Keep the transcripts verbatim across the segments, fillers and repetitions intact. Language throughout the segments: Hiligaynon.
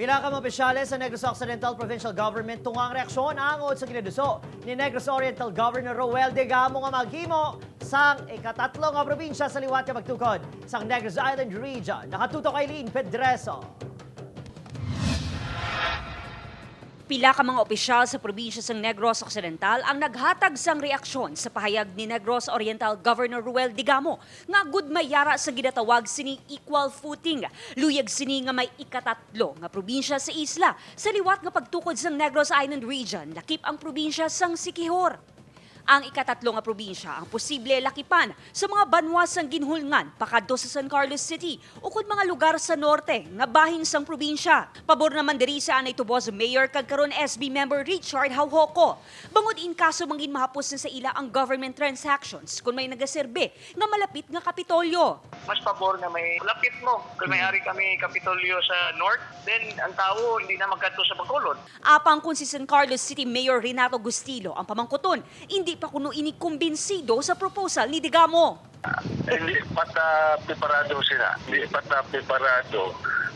Pila ka mga opisyales sa Negros Occidental Provincial Government tunga ang reaksyon angot sa ginaduso ni Negros Oriental Governor Roel Degamo nga maghimo sang ikatatlo nga probinsya sa liwat nga pagtukod sang Negros Island Region. Nakatutok Eileen Pedreso. Pila ka mga opisyal sa probinsya sang Negros Occidental ang naghatag sang reaksyon sa pahayag ni Negros Oriental Governor Roel Degamo nga gud may yara sa ginatawag sining equal footing. Luyag sini nga may ikatatlo nga probinsya sa isla sa liwat nga pagtukod sang Negros Island Region, lakip ang probinsya sang Siquijor. Ang ikatatlo nga probinsya ang posible lakipan sa mga banwa sang ginhulngan pakadto sa San Carlos City ukon mga lugar sa norte nga bahin sang probinsya. Pabor naman diri si anay tubos Mayor kag karon S B member Richard Haujoco, bangod in kaso mangin mahapos na sa ila ang government transactions kon may nagaserbi nga malapit nga Kapitolyo. Mas pabor nga may lapit mo. Kung may ari kami Kapitolyo sa north, then ang tawo hindi na magkadto sa Bacolod. Apang kon si San Carlos City Mayor Renato Gustilo ang pamangkuton, indi pa kuno ini kumbinsido sa proposal ni Degamo. Hindi pa ta preparado sila. Hindi pa ta preparado.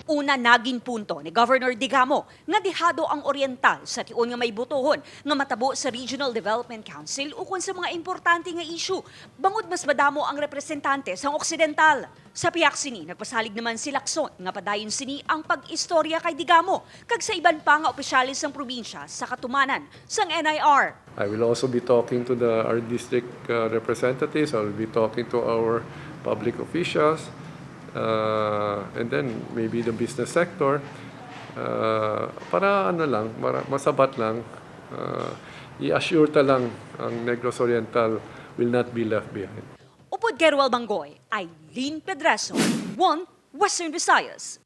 Una naging punto ni Governor Degamo nga dehado ang Oriental sa tion nga may botohon nga matabo sa Regional Development Council ukon sa mga importante nga issue, bangod mas madamo ang representante sang Occidental. Sa pihak sini, nagpasalig naman si Lacson nga padayon sini ang pag-istorya kay Degamo kag sa iban pa nga opisyales sang probinsya sa katumanan sang N I R. I will also be talking to the our district uh, representatives. I will be talking to our public officials, uh, and then maybe the business sector, uh, para ano lang, para masabat lang, uh, i-assure ta lang ang Negros Oriental will not be left behind. Upod kay Ruel Banggoy, Eileen Pedreso, One Western Visayas.